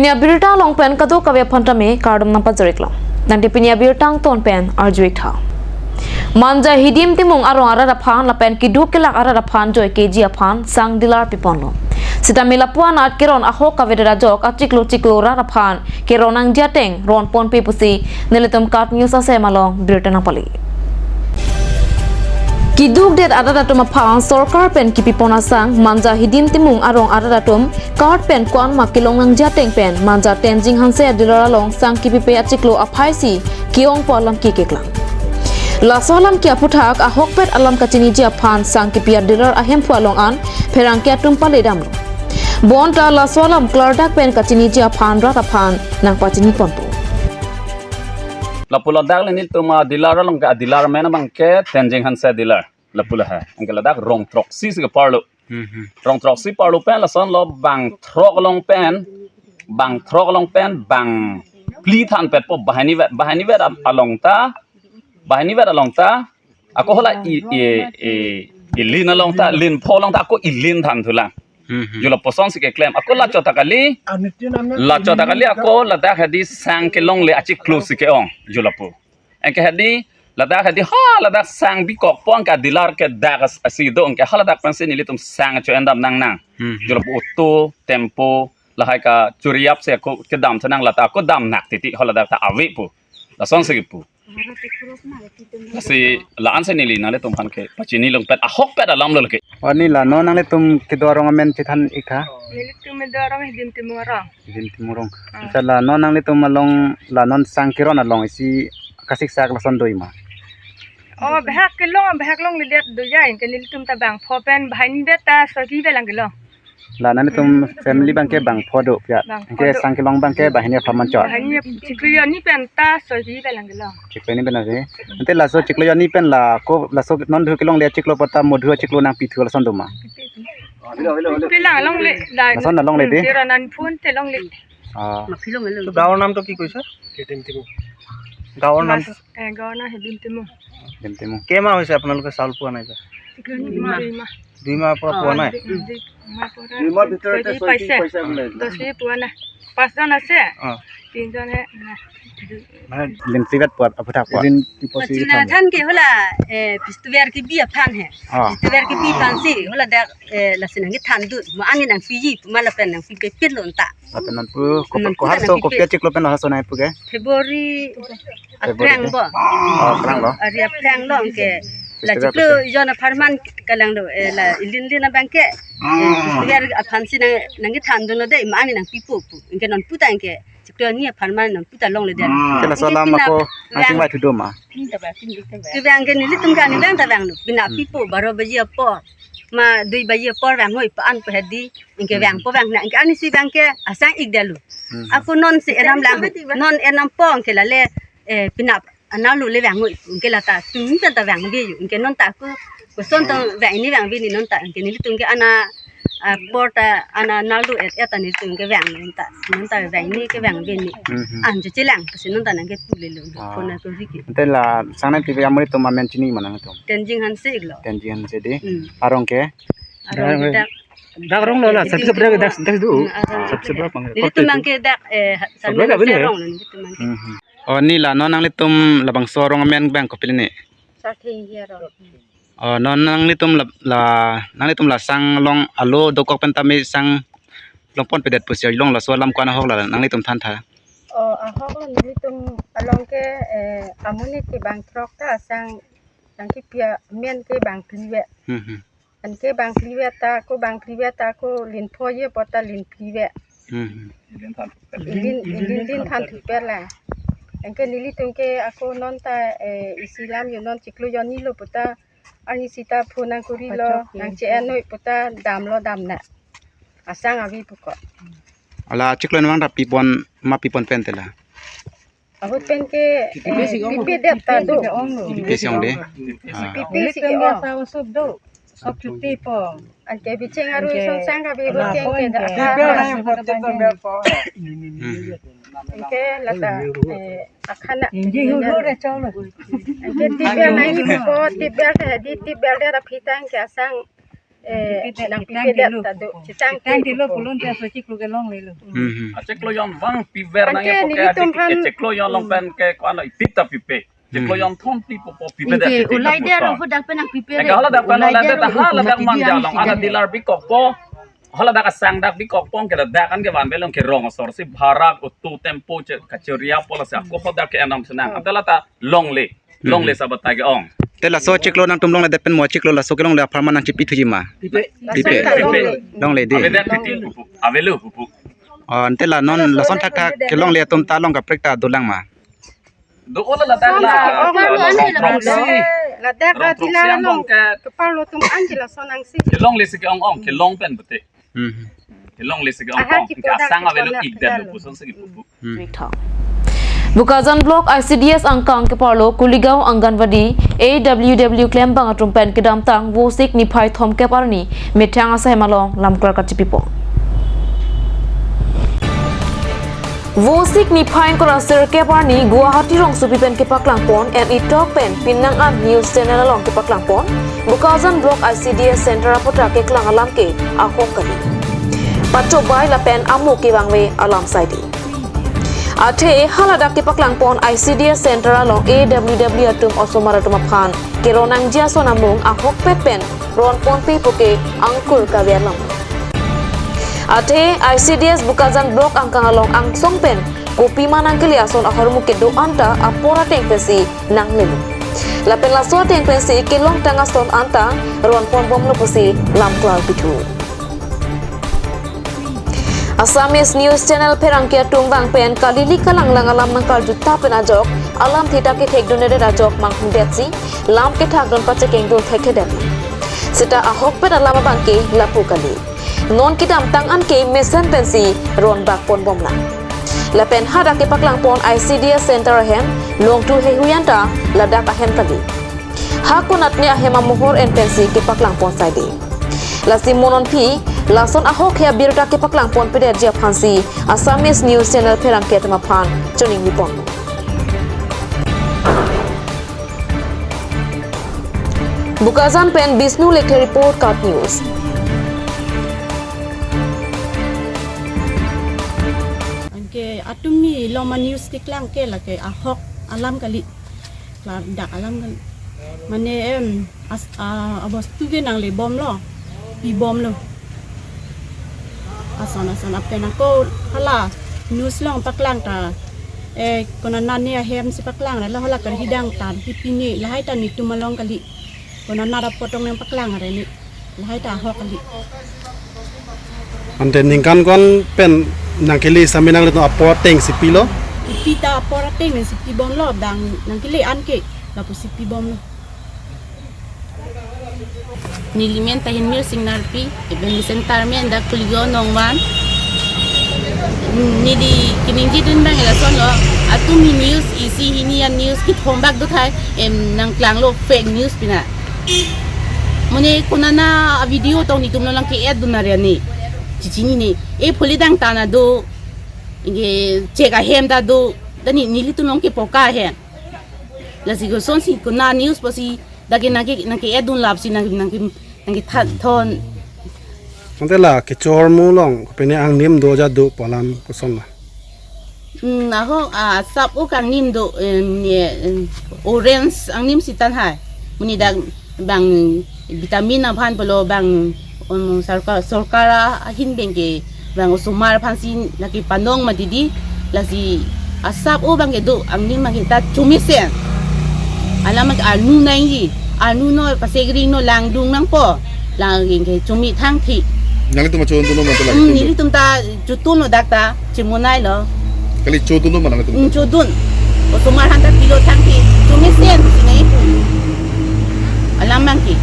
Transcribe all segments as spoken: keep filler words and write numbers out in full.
Pini abirta along pen kadokave aphan tame kardom nangpajir-iklo. Tangte pini abirta angton pen arju-ik tha. Manja Hidim Timung arong arat aphan lapen keduk kelak arat aphan joike ji aphan sang dealer piponlo. Sitame lapu-an at keron ahok kavedet ajok achiklo chiklo rat aphan keron nangji ateng ronponpe pusi nelitum KAT News asem along birta nangpale. Kedukdet arat atum aphan sorkar pen kepipon asang Manja Hidim Timung arong arat atum card pen ko-an ma kelong nangji ateng pen Manja Tenzing Hanse a-dealer along sang kepipe achiklo aphaisi ke-ongpo alam ke keklang. Laso alam ke aphuthak ahokpet alam kachiniji aphan sang kepi a-dealer ahemphu along an pherangke atum paledamlo. Bonta laso alam klardak pen kachiniji aphan rat aphan nangpachiniponpo. Lapu ladak le nelitum a-dealer along ke a-dealer amen abang ke Tenzing Hanse dealer. Lapu lahai. Anke ladak rong throksi si keparlo. Hmm, hmm. Rong throksi parlo pen lasonlo bang throk along pen, bang throk along pen, bang phli thanpetpo banghini vet, banghini vet al-, along ta, banghini vet along ta, ako hala i, i, i, ilin along ta, lin pho along ta, ako ilin thanthulang. Hmm, hmm. Jo lapuson si keklem. Ako la chot ta kali, la chot ta kali, ako ladak hedi sang kelongle achiklo si ke-ong. Jo lapu. Anke hedi, ladak hedi, ha, ladak sang bikokpo anke dealer ke dak as-, asi do, anke ha ladak pensi nelitum sang cho-endam nangnang. Hmm. Jo lapu auto, tempo, lahai kachuri-ap si ako kedam thanang, lata ako damnak titi, ha ladak ta avepo. Lason si kepu. Lasi la-an si neli nanglitum aphan kepachini longpet ahokpet alam lo lake. O ni la non nanglitum kedo arong amen chethan-ik tha. Nelitum kedo arong Hidim Timung arong. Hidim Timung arong. Ah. Sala non nanglitum along la non sang keron along isi kasiksak lason do-ik ma? O, bihek kelong, bihek longledet do-ik, anke nelitum ta bang pho pen banghini vet ta soi kepi vet lang kelong. La nanglitum family abang ke bang pho do ya. Bang pho. Anke do. Sang kelong abang ke banghini apharman chot. Banghini chiklo hini pen ta soi kepi vet lang kelong. Chiklo hini pen ave. Ante laso chiklo hini pen la ako laso non dhu kelongle chiklo pata modhu chiklo nangpithu lason do ma? Pilang longle, la. Lason na longle de? Tera nan phone te longle. Ah. তো গাঁৱৰ নামটো কি কৈছা? গাঁৱৰ নাম? এ, গাঁৱৰ নাম Hidim Timung। Hidim Timung। কেইমাহ হৈছে আপোনালোকে চাউল পোৱা নাই যে? দুই মাহ। দুই মাহৰ পৰা পোৱা নাই? অ, দুই, দুই মাহৰ পৰা দুই মাহৰ ভিতৰতে ছয় কেজি ছয় কেজি পাইছে। পাইছে বোলে। দহ কেজি পোৱা নাই। পাঁচজন আছে। অ। তিনিজনহে নাই। মানে limit vet puat aphuthak puat। Limit tipo si Pachina than ke hala, eh, pistuver ke bi aphan he. Ah. Pistuver ke bi aphan si, hala dak, eh, lasi nangkethan dun, mo ani nangpiji, mo lapen nangpipe pin lonta. Lapen non pu, ko, nangpi ko harso, nangpipe. Kopi achiklo pen harso nangpu ke? February February aprang de? Bo. Oh, aprang lo. Ari aprang lo, anke. La pistuver chiklo pistuver. Jon apharman kalang do, eh, la ilin lin abang ke. Eh, pistuver aphan si nang, nangkethan dun lo de, mo ani nangpipo pu. Anke non puta anke. Chiklo hini apharman non puta longle den. Ke laso alam ako, pinap, angsing vang. Vai thu do ma? Kevang ke nelitum ke ani vang ta vanglo. Pinap pipo baro baji apor. Ma dui baji apor vang hoi pa an pa hedi. Anke vangpo vang na. Anke ani si vang ke asang-ik detlo. Hmm. Ako non si enam lang. Non enampo anke lale, eh, pinap analo le vang hoi. Anke lata tum ta vang ve yo. Anke non ta ako koson ta vang hini vang ve ni non ta. Anke nelitum ke ana apor ta ana nalo et et ta nelitum ke vang non ta. Non ta vang hini ke vang ve ni. Mhm. An jo chelang, kasi non ta nangkepu lelo. Ah. Phone ko riki. Ante la sang nangpipe amen atum amen chini ma nangtum? Tenzing Hanse iklo. Tenzing Hanse de. Hmm. Arong ke? Arong ke dak. Dak arong lo la, Hidim Timung. Subscribe dak, dak do. Hmm, arong. Subscribe bang. Nelitum abang ke dak, eh, Subscribe Salman beli, eh? Arong lo, nelitum abang ke. Mhm. O ni la non nanglitum labangso arong amen abang kopi ni? Sarthe Inghi arong. O, non nanglitum la, la, nanglitum la sang along alo dokok pen tame sang longponpedet pusi arjulong, laso alam ko-an ahok la nanglitum thantha? O, ahok lo nelitum along ke, eh, amonit ke bang throk ta sang, sang kepi amen ke bang phli vet. Hmm, hmm. Anke bang phli vet ta ako, bang phli vet ta ako lin pho ji apot ta lin phli vet. Hmm, hmm. Ilin, ilin lin thanthu per la. Anke nelitum ke ako non ta, eh, isi lam yo non chiklo hini lo puta. Ani sita phone nangkuri lo, pachok ke. Nangche-en noi puta damlo damna. Asang ave pu ko. Hala chiklo hini abang ta pipon ma pipon pen te la? Ahut pen ke, eh, pipe det ta do. Pipe si ong de. Ah. Pipe si ke ong. Sop chuti po. Anke bicheng aru ison sang ka bi ro ke ke da. Pipe na yang photo to mer po. Hmm. Anke lata, eh, akhana. Inji hulu re cholo. Anke tipe na ini po, tipe ke di tipe de ra phitang ke asang. Eh, nang pipedet ta do, chetang tangte lo pulote laso chiklo ke longlelo. Hmm, hmm. Achiklo jon vang piver nang. Ante ya poke nelitum adik ke aphan chiklo jon along pen ke ko-an lo ipit ta pipe. Chiklo jon thom pipo po pipedet. Inke pipedet ulai puson. Dia rong hadak pen nang pipedet. Eka haladak pen ulai dia rong ta haladak manja along. Ada dealer bikokpo. Haladak asang dak bikokpo ke ladak an ke vanve long ke rong asor si bharak auto tempo che kacheriapo lasi ako hadak ke enam senang. Ante la ta longle. Longle sa batai ke-ong. Te laso chiklo nangtum longledet pen mo chiklo laso kelongle apharman nang chipithuji ma? Pipe. Pipe. Pipe. Longle dei. Avedet titi pupu. Avelo pupu. Oh, ante la non lason thakthak kelongle atum ta along kaprek ta dolang ma? Do ola ladak la. Ong la, rong, ong la, rong si. Ladak rong la, rong si dealer along ke. Kepar lo tum anji lason nangsi. Kelongle si ke-ong-ong, kelong pen bete. Hmm. Kelongle si ke-ong-ong. Aha, ke kipo dak asang avelo kipo ik dan dak lo puson si ke pupu. Hmm. Bokajan Block I C D S angkang keparlo Kuligaon Anganwadi A W W klembang atum pen kedamtang Vosik niphai thomkep arni methang asai hem along lamklar kachipipo. Vosik niphai ingkoi ra sirkep arni Guwahati rongsopi pen kepaklangpon M E Talk pen Penang an news channel along kepaklangpon Bokajan Block I C D S center aphuthak keklang alam ke ahok kali. Pachobai lapen amo kevangve alam saidi. Athe haladak kepaklangpon I C D S center along A W W atum osomar atum aphan keron nangji ason amung ahokpet pen ronponpe puke angkur kave alam. Athe I C D S Bokajan Block angkang along angsong pen kopima nangkele ason ahormu kedo-an ta apor ateng pensi nanglelo. Lapen laso ateng pensi kelongtang ason anta ronponbomlo pusi lamklar pithu. Assamese news channel pherangke atum vang pen kalili kalanglang alam nangkarjuta pen ajok alamthe ta kethekdundedet ajok mangdetsi lam kethakdun pachekengdun thekthedet. Seta ahokpet alam abangke lapu kali. Non kedamtang an ke mesen pensi ronbakponbomlang. Lapen hadak kepaklangpon I C D S center ahem longthu heihui anta ladak ahem kali. Ha konatne ahem amohor en pensi kepaklangpon saidi. Lasi mo non aphi lason ahok he abirta kepaklangponpedetji aphansi Assamese news channel pherangke atum aphan choningnipon. Bokajan pen Bishnu Lekthe report, KAT News. Anke atum ni loma news keklang ke lake ahok alam kali. Klardak alam kali. Mane em as, ah, abostu ke nanglebomlo. Pibomlo. Ason ason apen ako hala news along paklang ta. Eh, konatne ahem si paklang, hala hala karhidang ta, hipine, lahai ta netum along kali. Konat apot tong nangpaklang are ni. Lahai ta ahok kali. Ante ningkan ko-an pen nangkele sami nanglitum apor atengsi pilo? Ipi ta apor ateng nangsi pibomlo, bang nangkele an ke, lapusi pibomlo. Neli men ta Hinmir Sing Narpi, ipen center men dak Kuligaon Nongvan. Neli keningjidun abang lasonlo, atum ni news isi hini an news kethom bak do thai, em nangklanglo fake news pina. Mane konat a video tong netum along ke-add dun nari ani. Chichinine. E phulidang ta na do. Inge chek ahem ta do. Dani nelitum along ke poka ahem. Lasi kosonsi konat news pusi dak ke nangke nangke-add dun lapsi nang nangke nangkethan thon. Ante la kecho ahormu along kopine angnim do ja do pu alam koson la? Hmm, ahok, ah, asap ok angnim do, em, ne, em, orange angnim si tan hai. Mane dak bang vitamin aphan pulo bang, um, sorkar, sorkar ahin pen ke bang osomar aphansi lake panong mati di, lasi asap o abang kedo angnim abang ke ta chomesen. Alam ke arnu nangji, arnu no pasegri no langdung nangpo, lang ke chomethang thi. Nanglitum ma chodunlo ma ta lake? Hmm, nelitum ta chodunlo dak ta, chemonailo. Kali chodunlo ma nanglitum? Hmm, chodun. Osomar aphan ta pilo thang thi, chomesen, sinai pu. Alam abang ke.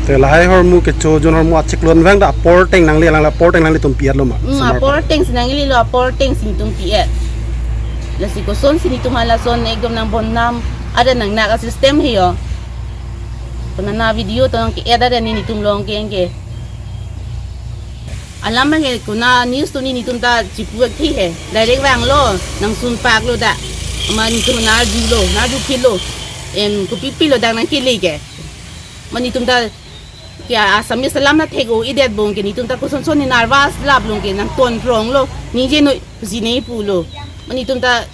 Te lahai ahormu kecho jun ahormu achiklo an vang ta apor ateng nangli, alang la apor ateng nanglitum pi-etlo ma? Hmm, osomar apor aphan atengsi nanglelo, apor atengsi netum pi-et. Lasi kosonsi netum halason ekdom nang bonnam, ada nangnak asystem he yo. Konat a video tong ke-add ada ni netum along ke anke. Alam abang ke konat news tong ni netum ta chipu-ek thi he. Direct vanglo, nangsun paklo dak. Amat netum nang-arjulo, nang-arju phitlo. Em, kopi pilo dak nangkele ke. Amat netum ta Ke Assamese alam ta thek-o-edet abang ke netum ta kosonson ne nervous lap along ke nangton prong lo. Ningje noi pusi ne pulo. Mane netum ta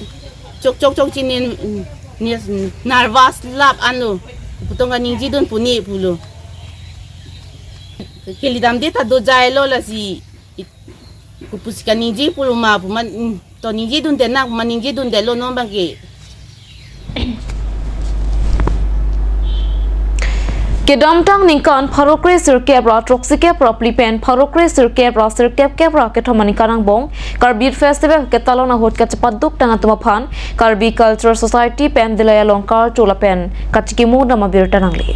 chok chok chok chini ne nervous lap anlo. Putong kaningjedun pu ne pulo. Kali damde ta dojai lo lasi. Kopusi kaningje pulo ma pu man, mm, to ningjedunde nang pu man ningjedunde lo non abang ke. Kedamtang ningkan pharo kre sirkep ra throksi kep ra phli pen pharo kre sirkep ra sirkep kep ra kethom aningkan angbong Karbi Festival ketalon ahut kachepaduk tang atum aphan Karbi Cultural Society pen Dillai along karcho lapen kachekimo dam abirta nangle.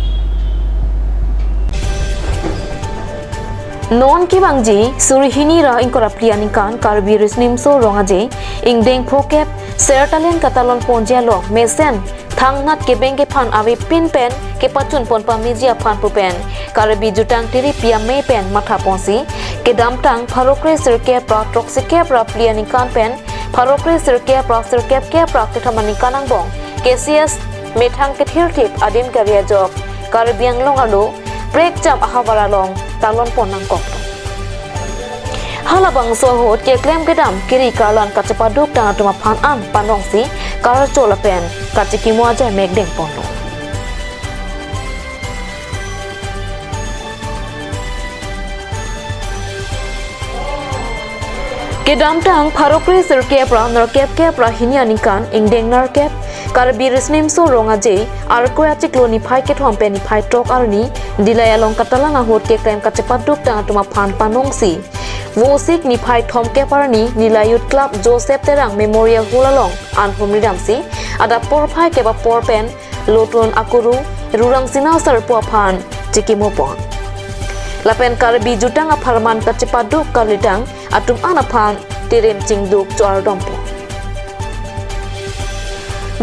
Non kevangji suri hini ra ingkoi ra phli aningkan Karbi Riso Nimso Rong Aje ingdeng phokep Sertalin katalon ponji along mesen thangnat kebeng kephan avepin pen kepachun pon pameji aphan pu pen Karbi Jutang Tiripi Amei pen matha ponsi kedamtang pharo kre sirkep ra throksi kep ra phli aningkan pen pharo kre sirkep ra sirkep kep ra kethom aningkan angbong K C S methang kethirthip adim kari ajok Karbi Anglong arlo prekjam ahavar along talon pon nangkok. Halabangso ahut keklem kedam kiri karlan kachepaduk tang atum aphan an panongsi karcho lapen kachekimo ajai mek deng ponlo. Kedamtang pharo kre sirkep ra nerkep kep ra hini aningkan ingdeng nerkep Karbi Riso Nimso Rong Aje Arkoi achiklo niphai kethom pen niphai throk arni Dillai along katalon ahut keklem kachepaduk tang atum aphan panongsi Vosik niphai thomkep arni Dillai Youth Club Joseph Terang Memorial Hall along an humri damsi adap porphai kep apor pen Lotun Akuru Rurang Sina Sarpo aphan chekimo pon. Lapen Karbi Jutang apharman kachepaduk karlitang atum an aphan tirim chingduk cho-ardom pon.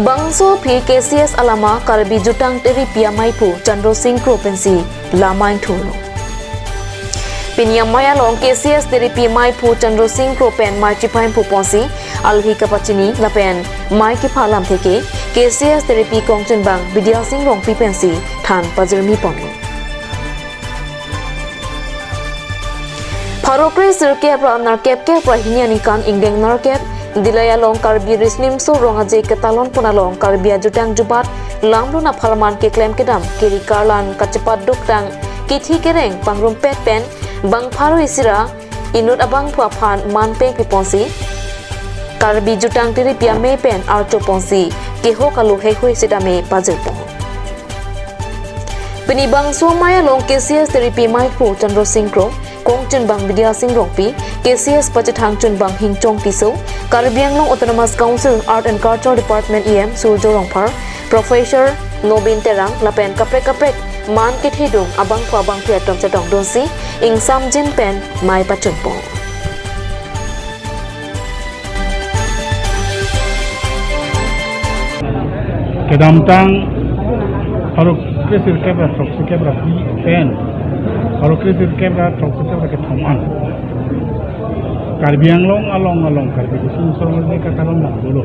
Bangso aphi K C S alama Karbi Jutang Tiripi Amei phu Chandra Sing Kro pensi lamai thurlo. Pini amei along K C S Tiripi Amei phu Chandra Sing Kro pen mei chiphaim phu ponsi alohi kapachini lapen mei kepha lamthe ke K C S Tiripi kongchunbang Bidya Sing Rongpi pensi than pajirmi ponlo. Pharo kre sirkep ra nerkep kep ra hini aningkan ingdeng nerkep Dillai along Karbi Riso Nimso Rong Aje ketalon pon along Karbi ajutang jubat lamlun apharman keklem kedam kiri karlan kachepaduk tang kithi kereng pangrumpet pen bang pharo isi ra inut abangphu aphan man pengpi ponsi Karbi Jutang Tiripi Amei pen archo ponsi kehok alo heihui sitame pajir pon. Pini bangso amei along K C S Tiripi Amei phu Chandra Sing Kro, kongchunbang Bidya Sing Rongpi, K C S pachethang chunbang Hingchong Tisso, Karbi Anglong Autonomous Council Art and Culture Department E M Surjo Rongphar, Professor Nobin Terang lapen kaprek kaprek man kethedung abangphu abangphi atum chetongdunsi ingsamjin pen mei pachun pon. Kedamtang pharo kre sirkep ra throksi kep ra phli pen pharo kre sirkep ra throksi kep ra kethom an Karbi Anglong along along Karbi Riso Nimso Rong Aje katalon lang dolo.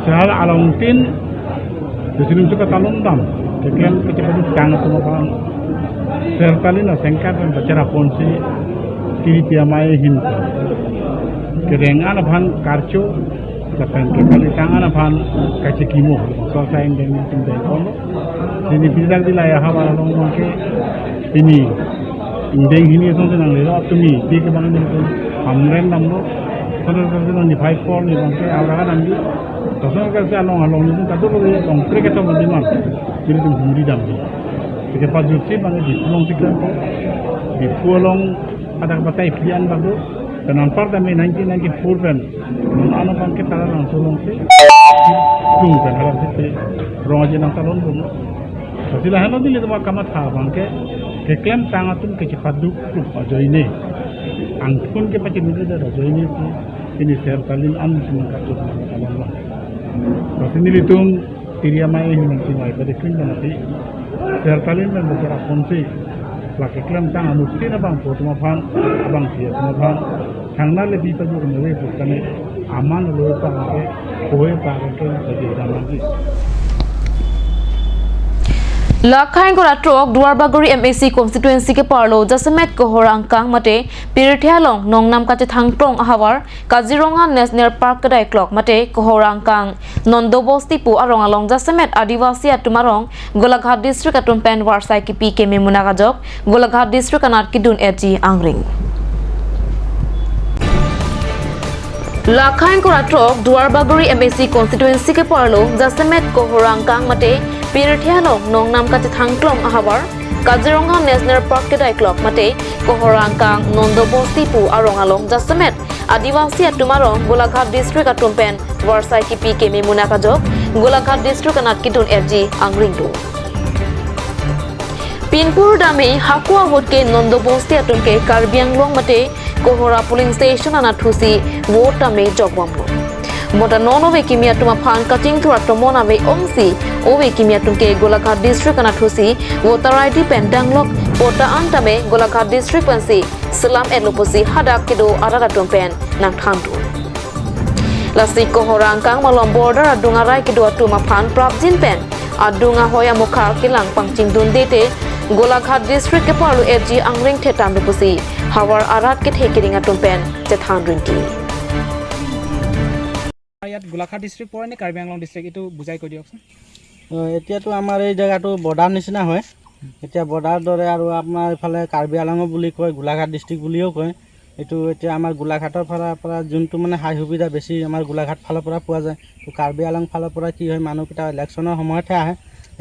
Sehal along tin Riso Nimso katalon dam keklem kachepaduk tang atum aphan Sertalin asengkat pen pachera ponsi Tiripi Amei ahin kereng an aphan karcho lapen keklem tang an aphan kachekimo so sa ingdeng tum deng kono. Sini pidak Dillai ahavar along abang ke ini ingdeng hini asonsi nanglelo tumi di kebang ini pun hamren damlo. Sono sono niphai por ni abang ke awra damdi. Sono sono along along ni kadokave along kre kethom demand. Nelitum humri damdi. Kepajutsi abang Diphu along si keklem pon. Diphu along adak batai pian bang do. Pen anparta me nineteen ninety-four pen non ano abang ke Taralangso alongsi tung pen hadak si Rong Aje nangtalon pon. Lasi lahenlo nelitum akamatha abang ke keklem tang atum kachepaduk ajoine, angthun kepachini ajoine si pini Sertalin an si nangkachok nangtalon abang. Lasi nelitum Tiripi Amei ahin nangchimai pade kring pen ati Sertalin pen pachera ponsi la keklem tang anuttin abangphu atum aphan, abangphi atum aphan thangnat le pi pajok nave pu kane aman lo pa ke koi pa ke pajok dam lagi. Lakhain kora throk Duarbagori M A C constituency keparlo jasemet kohor angkang mate pirthe along nongnam kachethang throng ahavar Kaziranga National Park kedaiklok mate kohor angkang Nondo Bosti pu arong along jasemet Adivasi atum arong Golaghat district atum pen varsai kipi keme munak ajok Golaghat district anat kedun etji angring. Lakhain kora throk Duarbagori M A C constituency keparlo jasemet kohor angkang mate pirthe along nongnam kachethang throng ahavar Kaziranga National Park kedaiklok mate kohor angkang Nondo Bosti pu arong along jasemet Adivasi atum arong Golaghat district atum pen varsai kipi keme munak ajok Golaghat district anat kedun etji angring do. Pinpur dame hako avote ke Nondo Bosti atum ke Karbi Anglong mate Kohora polling station anat thusi vote tame jokbomlo. Bonta non ove kimi atum aphan kachingthur atomon ave ongsi ove kimi atum ke Golaghat district anat thusi voter I D pen danglok patta an tame Golaghat district pensi selam etlo pusi hadak kedo arat atum pen nangthandun. Lasi kohor angkang malom border adung arai kedo atum aphan prapjin pen adung ahoi amokha kelang pangchingdunde te Golaghat district keparlo etji angring thetan do pusi havar arat kethe kering atum pen chethan ringki. ইয়াত গোলাঘাট ডিষ্ট্ৰিক্ট পৰে নে কাৰ্বি আংলং ডিষ্ট্ৰিক্ট, এইটো বুজাই কৈ দিয়কচোন। অ, এতিয়াতো আমাৰ এই জেগাটো বৰ্ডাৰ নিচিনা হয়। এতিয়া বৰ্ডাৰ দৰে আৰু আপোনাৰ এইফালে কাৰ্বি আংলঙো বুলি কয়, গোলাঘাট ডিষ্ট্ৰিক্ট বুলিও কয়। এইটো এতিয়া আমাৰ গোলাঘাটৰ ফালৰ পৰা যোনটো মানে হাই সুবিধা বেছি আমাৰ গোলাঘাট ফালৰ পৰা পোৱা যায়। তো কাৰ্বি আংলং ফালৰ পৰা কি হয়, মানুহকেইটা ইলেকশ্যনৰ সময়তহে আহে।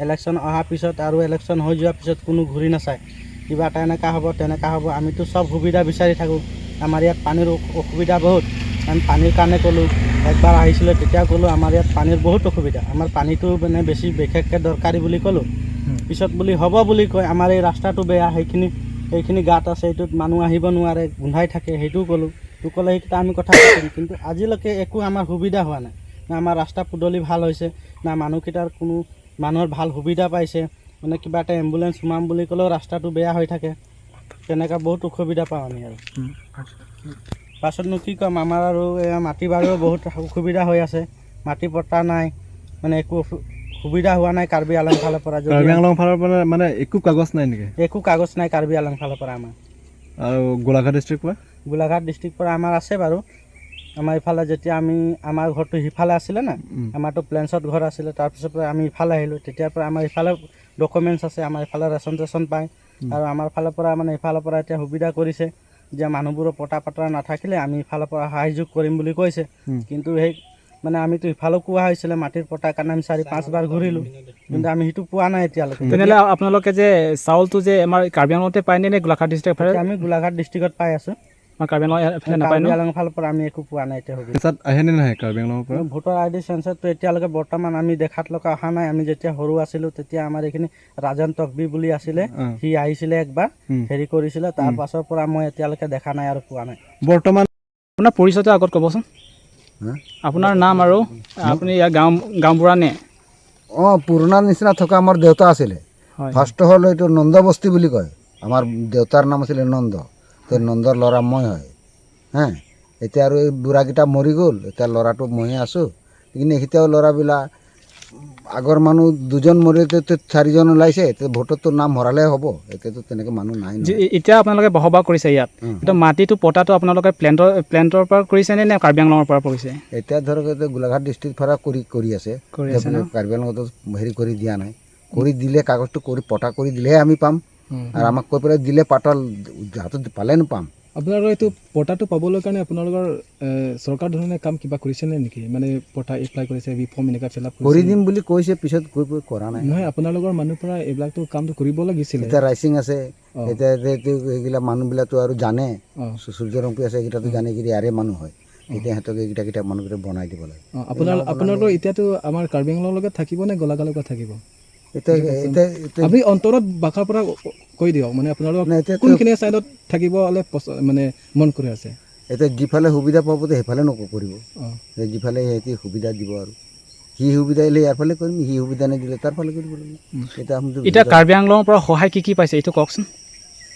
ইলেকশ্যন অহাৰ পিছত আৰু ইলেকশ্যন হৈ যোৱাৰ পিছত কোনো ঘূৰি নাচায়, কিবা এটা এনেকা হ'ব, তেনেকা হ'ব। আমিতো চব সুবিধা বিচাৰি থাকোঁ। আমাৰ ইয়াত পানীৰ অসু-, অসুবিধা বহুত। আমি পানীৰ কাৰণে ক'লোঁ, একবাৰ আহিছিলে তেতিয়া ক'লোঁ আমাৰ ইয়াত পানীৰ বহুত অসুবিধা, আমাৰ পানীটো মানে বেছি বিশেষকৈ দৰকাৰী বুলি ক'লোঁ। হুম। পিছত বুলি হ'ব বুলি কয়, আমাৰ এই ৰাস্তাটো বেয়া, সেইখিনি, এইখিনি গাঁত আছে, এইটোত মানুহ আহিব নোৱাৰে, গোন্ধাই থাকে, সেইটোও ক'লোঁ। তো ক'লে সেইকেইটা আমি কথা পাতিম, কিন্তু আজিলৈকে একো আমাৰ সুবিধা হোৱা নাই। না আমাৰ ৰাস্তা পদূলি ভাল হৈছে, না মানুহকেইটাৰ কোনো মানুহৰ ভাল সুবিধা পাইছে, মানে কিবা এটা এম্বুলেন্স সোমাম বুলি ক'লেও ৰাস্তাটো বেয়া হৈ থাকে। তেনেকা বহুত অসুবিধা পাওঁ আমি আৰু। হুম, আচ্ছা। পাছতনো কি ক'ম, আমাৰ আৰু এয়া মাটি বাৰীও বহুত অসুবিধা হৈ আছে, মাটি পট্টা নাই, মানে একো অসু-, সুবিধা হোৱা নাই কাৰ্বি আংলং ফালৰ পৰা। যদি কাৰ্বি আংলং ফালৰ পৰা মানে একো কাগজ নাই নেকি? একো কাগজ নাই কাৰ্বি আংলং ফালৰ পৰা আমাৰ। আৰু গোলাঘাট ডিষ্ট্ৰিক্ট পৰা? গোলাঘাট ডিষ্ট্ৰিক্ট পৰা আমাৰ আছে বাৰু। আমাৰ ইফালে যেতিয়া আমি, আমাৰ ঘৰটো সিফালে আছিলে না, উম। আমাৰতো প্লেনছত ঘৰ আছিলে, তাৰপিছৰ পৰা আমি ইফালে আহিলোঁ। তেতিয়াৰ পৰা আমাৰ ইফালে ডকুমেণ্টছ আছে, আমাৰ ইফালে ৰেচন চেচন পায়। উম। আৰু আমাৰ ফালৰ পৰা মানে ইফালৰ পৰা এতিয়া সুবিধা কৰিছে যে মানুহবোৰৰ পট্টা পট্টা নাথাকিলে আমি ইফালৰ পৰা সহায় যোগ কৰিম বুলি কৈছে। উম। কিন্তু সেই মানে আমিতো ইফালেও কোৱা হৈছিলে মাটিৰ পট্টাৰ কাৰণে আমি চাৰি পাঁচবাৰ ঘূৰিলোঁ, কিন্তু আমি সেইটো পোৱা নাই এতিয়ালৈকে। তেনেহ'লে আপোনালোকে যে চাউলটো যে আমাৰ কাৰ্বি আংলঙতে পায় নে, নে গোলাঘাট ডিষ্ট্ৰিক্ট ফালে? এতিয়া আমি গোলাঘাট ডিষ্ট্ৰিক্টত পাই আছোঁ। আমাৰ কাৰ্বি আংলং এফালে নাপায় ন? কাৰ্বি আংলং ফালৰ পৰা আমি একো পোৱা নাই এতিয়া সুবিধা। তাত আহেনে নাহে কাৰ্বি আংলঙৰ পৰা? ভোটাৰ আই ডি চেঞ্চাছটো এতিয়ালৈকে বৰ্তমান আমি দেখাত লগা অহা নাই। আমি যেতিয়া সৰু আছিলোঁ, তেতিয়া আমাৰ এইখিনি ৰাজন তকবি বুলি আছিলে, অ। সি আহিছিলে একবাৰ, উম। হেৰি কৰিছিলে। তাৰ উম। পাছৰ পৰা মই এতিয়ালৈকে দেখা নাই আৰু পোৱা নাই। বৰ্তমান আপোনাৰ পৰিচয়টো আগত ক'বচোন। হা? আপোনাৰ নাম আৰু আপুনি ইয়াৰ গাঁও, গাঁওবুঢ়া নে? অ, পুৰণা নিচিনা থকা আমাৰ দেউতা আছিলে। হয়। ফাৰ্ষ্ট হ'ল এইটো নন্দ বস্তি বুলি কয়। আমাৰ দেউতাৰ নাম আছিলে নন্দ। তো নন্দৰ ল'ৰা মই হয়। হা? এতিয়া আৰু এই বুঢ়াকেইটা মৰি গ'ল, এতিয়া ল'ৰাটো ময়ে আছোঁ। কিন্তু এতিয়াও ল'ৰাবিলাক আগৰ মানুহ দুজন মৰিলেতো চাৰিজন ওলাইছে, এতিয়া ভোটততো নাম হৰালে হ'ব। এতিয়াতো তেনেকে মানুহ নাই যে নহয়। এ-, এতিয়া আপোনালোকে বসবাস কৰিছে ইয়াত, উম। এতিয়া মাটিটো পটাটো আপোনালোকে প্লেণ্টৰ, প্লেণ্টৰ পৰা কৰিছে নে, নে কাৰ্বি আংলঙৰ পৰা কৰিছে? এতিয়া ধৰক, এতিয়া গোলাঘাট ডিষ্ট্ৰিক্ট পৰা কৰি, কৰি আছে। কৰি আছে ন? কাৰ্বি আংলঙতো হেৰি কৰি দিয়া নাই। কৰি দিলে, কাগজটো কৰি, পটা কৰি দিলেহে আমি পাম। উম। আৰু আমাক কৈ পেলাই দিলে পটা হাতত পালে নাপাম। আপোনালোকৰ এইটো পটাটো পাবলৈ কাৰণে আপোনালোকৰ, এ, চৰকাৰ ধৰণে কাম কিবা কৰিছে নে নেকি? মানে পটা এপ্লাই কৰিছে, বি ফৰ্ম এনেকুৱা ফিল আপ কৰি কৰিছে? দিম বুলি কৈছে, পিছত গৈ গৈ কৰা নাই। নহয়, আপোনালোকৰ মানুহ পৰা এইবিলাকতো কামটো কৰিব লাগিছিলে। এতিয়া ৰাইচিং আছে, অ। এতিয়া যে এইটো এইগিলা মানুহবিলাকতো আৰু জানে, অ। সু-, সূৰ্য ৰংপি আছে, এইকেইটাতো উম। জানে কি ইয়াৰে মানুহ হয়। অ। এতিয়া সিহঁতক এইকেইটা, কেইটা মানুহকেইটা বনাই দিব লাগে। অ, আপোনাৰ, আপোনালোকৰ এতিয়াতো আমাৰ কাৰ্বি আংলঙৰ লগত থাকিব নে গোলাঘাটৰ লগত থাকিব? এতিয়া, এতিয়া, এতিয়া আপুনি অন্তৰত ভাষাৰ পৰা কৈ দিয়ক, মানে আপোনালোকক নাই, এতিয়া তো কোনখিনি চাইডত থাকিব হ'লে পচ-, মানে মন কৰি আছে? এতিয়া যিফালে সুবিধা পাব, তো সেইফালে নক-, কৰিব। অ। এতিয়া যিফালে সিহঁতি সুবিধা দিব আৰু। সি সুবিধা দিলে ইয়াৰ ফালে কৰিম, সি সুবিধা নিদিলে তাৰ ফালে কৰিব লাগিব। উম। এতিয়া আমিতো এতিয়া বুজি কাৰ্বি আংলঙৰ পৰা সহায় কি কি পাইছে, এইটো কওকচোন।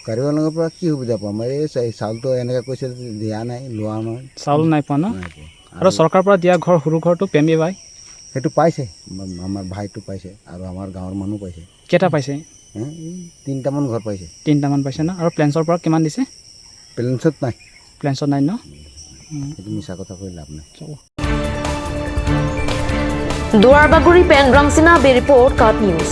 কাৰ্বি আংলঙৰ পৰা কি সুবিধা পাম? এই চা-, এই চাউলটো এনেকে কৈছে, দিয়া নাই, লোৱা নাই। চাউল নাই পোৱা ন? নাই পোৱা। আৰু আৰু চৰকাৰৰ পৰা দিয়া ঘৰ, সৰু ঘৰটো, পি এম এ ৱাই? সেইটো পাইছে, আম-, আমাৰ ভাইটো পাইছে আৰু আমাৰ গাঁৱৰ মানুহ পাইছে। কেইটা পাইছে? হে, এই তিনিটামান ঘৰ পাইছে। তিনিটামান পাইছে ন? আৰু প্লেনছৰ পৰা কিমান দিছে? প্লেনছত নাই। প্লেনছত নাই ন? উম। সেইটো মিছা কথা কৈ লাভ নাই। চাব। Duarbagori pen Rangsina Bey report, KAT News.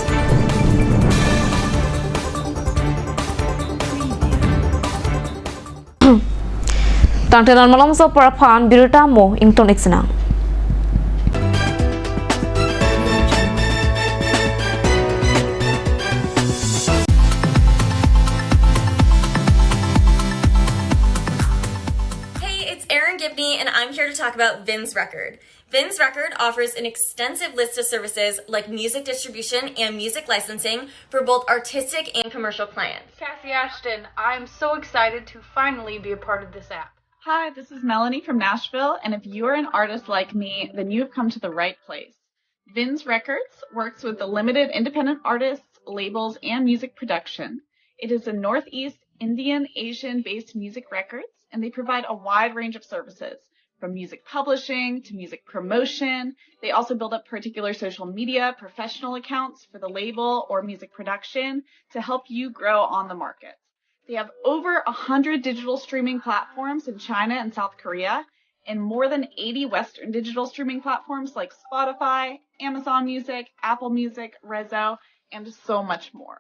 Tangte non malomso apor aphan birta mo ington ik sinang. Hey, it's Erin Gibney, and I'm here to talk about Vin's Record. Vin's Record offers an extensive list of services like music distribution and music licensing for both artistic and commercial clients. Cassie Ashton, I'm so excited to finally be a part of this app. Hi, this is Melanie from Nashville, and if you're an artist like me, then you've come to the right place. Vin's Records works with the limited independent artists, labels, and music production. It is a Northeast Indian Asian based music records, and they provide a wide range of services, from music publishing to music promotion. They also build up particular social media professional accounts for the label or music production to help you grow on the market. They have over a hundred digital streaming platforms in China and South Korea, and more than eighty Western digital streaming platforms like Spotify, Amazon Music, Apple Music, Resso, and so much more.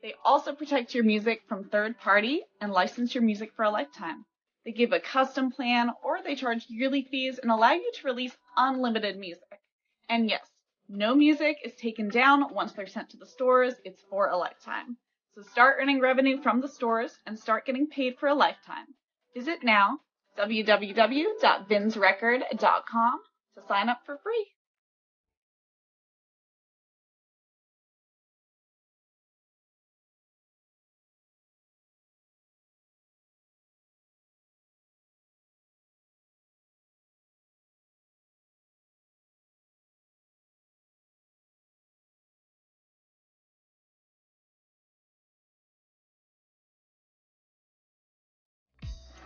They also protect your music from third party and license your music for a lifetime. They give a custom plan, or they charge yearly fees and allow you to release unlimited music. And yes, no music is taken down once they're sent to the stores. It's for a lifetime. So start earning revenue from the stores and start getting paid for a lifetime. Visit now, w w w dot vins record dot com, to sign up for free.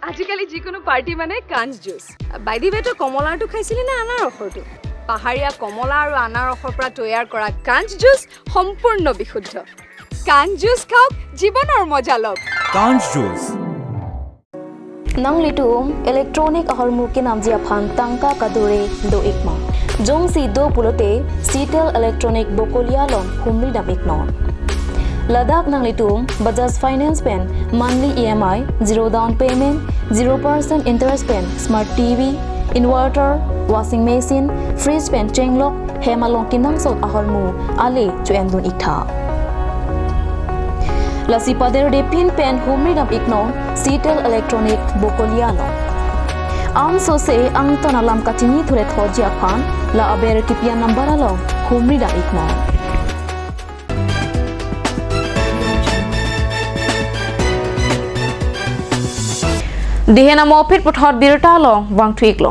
আজিকালি যিকোনো পাৰ্টি মানে কাঞ্চ juice. By the ৱে, তই কমলাৰটো খাইছিলি নে আনাৰসৰটো? পাহাৰীয়া কমলা আৰু আনাৰসৰ পৰা তৈয়াৰ কৰা কাঞ্চ জুচ সম্পূৰ্ণ বিশুদ্ধ। কাঞ্চ জুচ খাওক, জীৱনৰ মজা লওক। Kanch Juice. Nanglitum electronic ahormu kenamji aphan tangka kadure do ikma? Jongsi do pulote Citel Electronic Bokolia along humri dam iknon. Ladak nanglitum Bajaj Finance pen monthly E M I, zero down payment, zero percent interest pen smart T V, inverter, washing machine, fridge pen chenglok hem along kenangsot ahormu ale cho-endun iktha. Lasi paderde pin pen humri dam iknon Citel Electronic Bokolia along. Ansose angton alam kachini thuret hoji aphan la aber kipian number along humri dam iknon. Dihen amo phit puthot birta along vangthu iklo.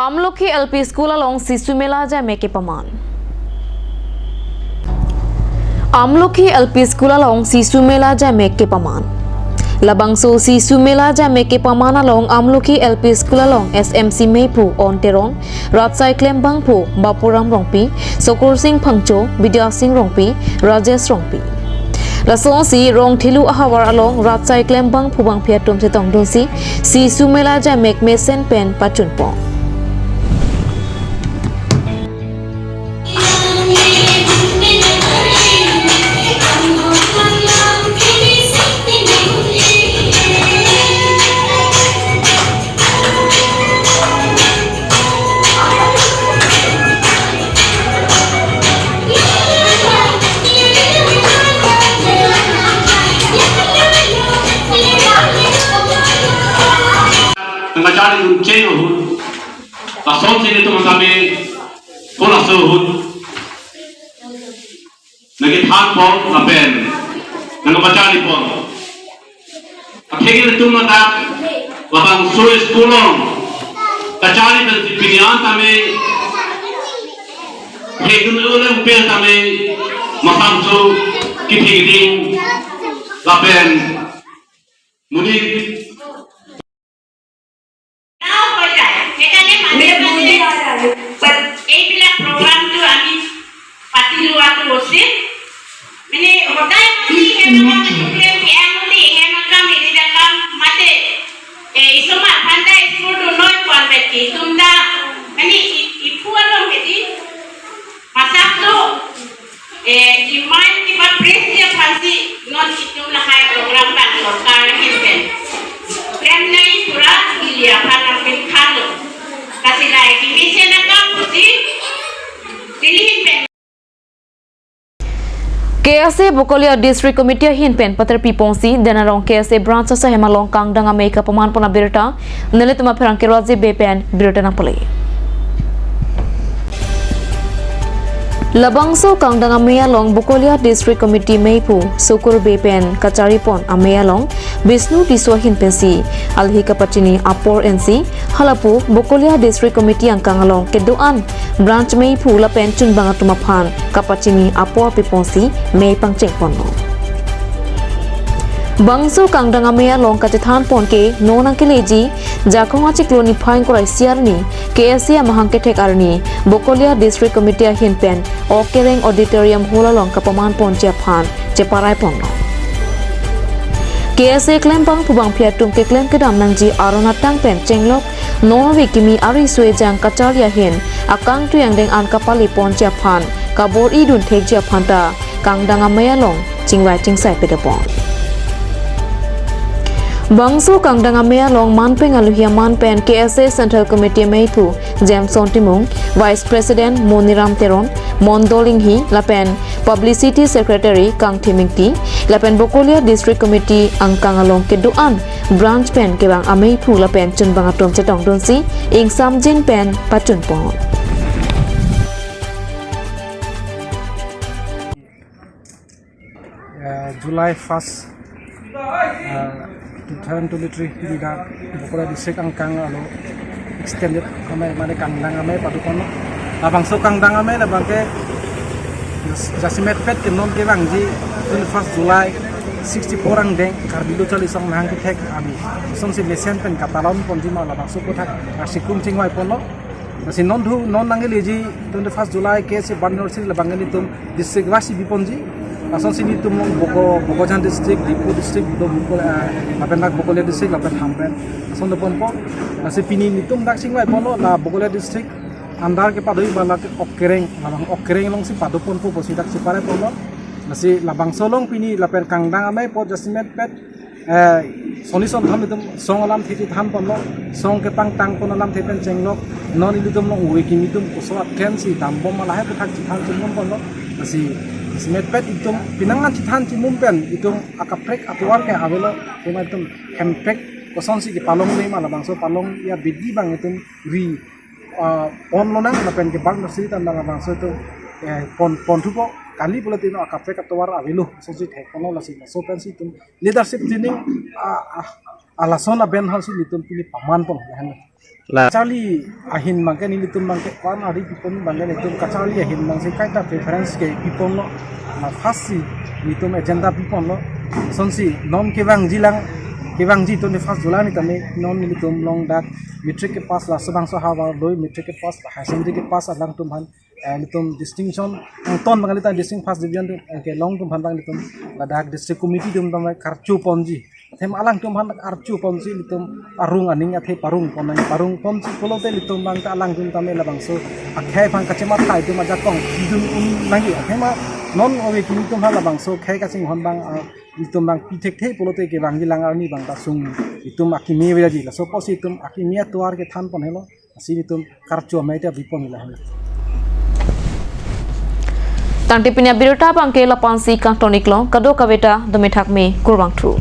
Amlokhi L P School along Sisumela jamek kepaman. Amlokhi L P School along Sisumela jamek kepaman. Labangso Sisumela jamek kepaman along Amlokhi L P School along S M C meiphu On Teron, Rat Saiklem bangphu Bapuram Rongpi, Sokur Sing Phangcho, Bidya Sing Rongpi, Rajesh Rongpi. Lasonsi Rongthelu ahavar along Rat Saiklem bangphu bangphi atum chetongdunsi Sisumela jamek mesen pen pachunpon. Nangkacharli un che ahut, lasonsi nelitum kami, ko laso ahut nangkethanpon lapen nangkapacharlipon. Akhei nelitum ladak labangso school along kacharli pensi pini an tame, akhei dun ulem pen tame, masam su kithing ding lapen monit হৈ যায়। সেইকাৰণে মাজে মাজে এইবিলাক প্ৰগ্ৰামটো আমি পাতি লোৱা Itum ta, kani i-, iphu along kedi, masak tu, eh, iman kiba press dia aphansi, non itum lahai program ta sorkar ahin pen. Prem nai pura ilia aphan nangpinkhalo. Kasi lahai kimi si nakam pusi, Delhi ahin pen. K S A Bokolia District Committee ahin pen paterpi ponsi, Denarong K S A Branch asai hem along kangdang amei kapaman pon abirta, nelitum apherangke Raji Bey pen birta nangpale. Labangso kangdang amei along Bokolia District Committee meiphu Sukur Bey pen kachari pon amei along Bishnu Tisso ahin pensi alhi kapachini apor ensi, halapu Bokolia District Committee angkang along kedo-an branch meiphu lapen chunbang atum aphan kapachini apor piponsi mei pangcheng ponlo. Bangso kangdang amei along kachethan pon ke non nangkeleji Jakhong achiklo niphai ingkoi ra isi arni K S A amahang kethek arni Bokolia District Committee ahin pen Okereng Auditorium Hall along kapaman ponji aphan cheparai ponlo. K S A klembangphu bangpi atum keklem kedam nangji aron atang pen chenglok non ave kimi ari sue jang kacharli ahin akangtui angdeng an kapale ponji aphan kabor-i dun thekji aphan ta kangdang amei along chingvai chingsai pede pon. Bangso kangdang amei along manpeng aluhi aman pen K S A Central Committee meiphu Jameson Timung, Vice President Moniram Teron, Mondol Inghi, lapen Publicity Secretary Kangthim Ingti, lapen Bokolia District Committee angkang along kedo-an branch pen kevang ameiphu lapen chunbang atum chetongdunsi ingsamjin pen pachun pon. Uh, July first, uh, two thousand twenty-three pini dak Bokolia District angkang along extended amei, mane kangdang amei pado ponlo. Labangso kangdang amei labang ke jas-, jasemet pet ke non kevangji twenty-first July sixty-four angdeng Karbi Lo Charli Asong amahang kethek arni asonsi mesen pen katalon ponji ma labangso aphuthak arsi kum chingvai ponlo. Lasi non thu non nangkeleji twenty-first July K S A birth anniversary labang nelitum district wise biponji. Lasonsi nelitum along Boko, Bokajan District, Diphu District, do Boko, eh, lapen dak Bokolia District, lapen Hamren ason do ponpo. Lasi pini nelitum dak chingvai ponlo, la Bokolia District under kepado abang la ke Okereng, labang Okereng alongsi pado ponpo pusi dak cheparai ponlo. Lasi labangso along pini lapen kangdang amei apot jasemet pet, eh, soni sonthom itum song alamthe chethan ponlo, song kepangtang pon alamthe pen chenglok, non ilitum along ove kimi atum koso athensi dambom ma lahai aphuthak chethan chimum ponlo. Lasi jasemet pet itum pinangan chethan chimum pen itum akaprek atovar ke avelo, tema itum hemprek kosonsi kepalongle ma labangso palong abidi abang itum ri, ah, ponlonang lapen kebang nasi tan labangso itum, eh, pon, ponthupo kali pulote non akaprek atovar avelo, kosonsi thek ponlo lasi laso pensi itum leadership training, ah, ah, alason aben hansi nelitum pini paman pon lahen. La- Charli ahin abang ke nelitum abang ke ko-an ari pipon abang ke nelitum kacharli ahin abangsi kaita preference ke piponlo, la first si nelitum agenda piponlo. Lasonsi non kevangji lang, kevangji twenty-first July ni tame non nelitum along dak matric kepass, laso bangso havar doi matric kepass, higher secondary kepass alangtum aphan, eh, nelitum distinction angton abang nelitum distinct first division atum, eh, kelong atum aphan abang nelitum ladak district committee atum tame karcho ponji. Athema alangtum aphan archo ponsi nelitum parong aning athe parong pon nang, parong ponsi pulote nelitum abang ta alangtum tame labangso akhei aphan kachemathai atum ajakong pidun un nangji. Athema non ove kimi atum aphan labangso khei kachinghon abang, ah, nelitum abang pi thekthe pulote kevangji lang arni abang ta sung itum akimi aveji. Laso apotsi itum akimi atovar kethan pon helo. Lasi nelitum karcho amei ta bipon lahen. Tangte pini abirta abang ke lapu-ansi kangton-iklo, kadokave ta dome thakme, kurvangthu.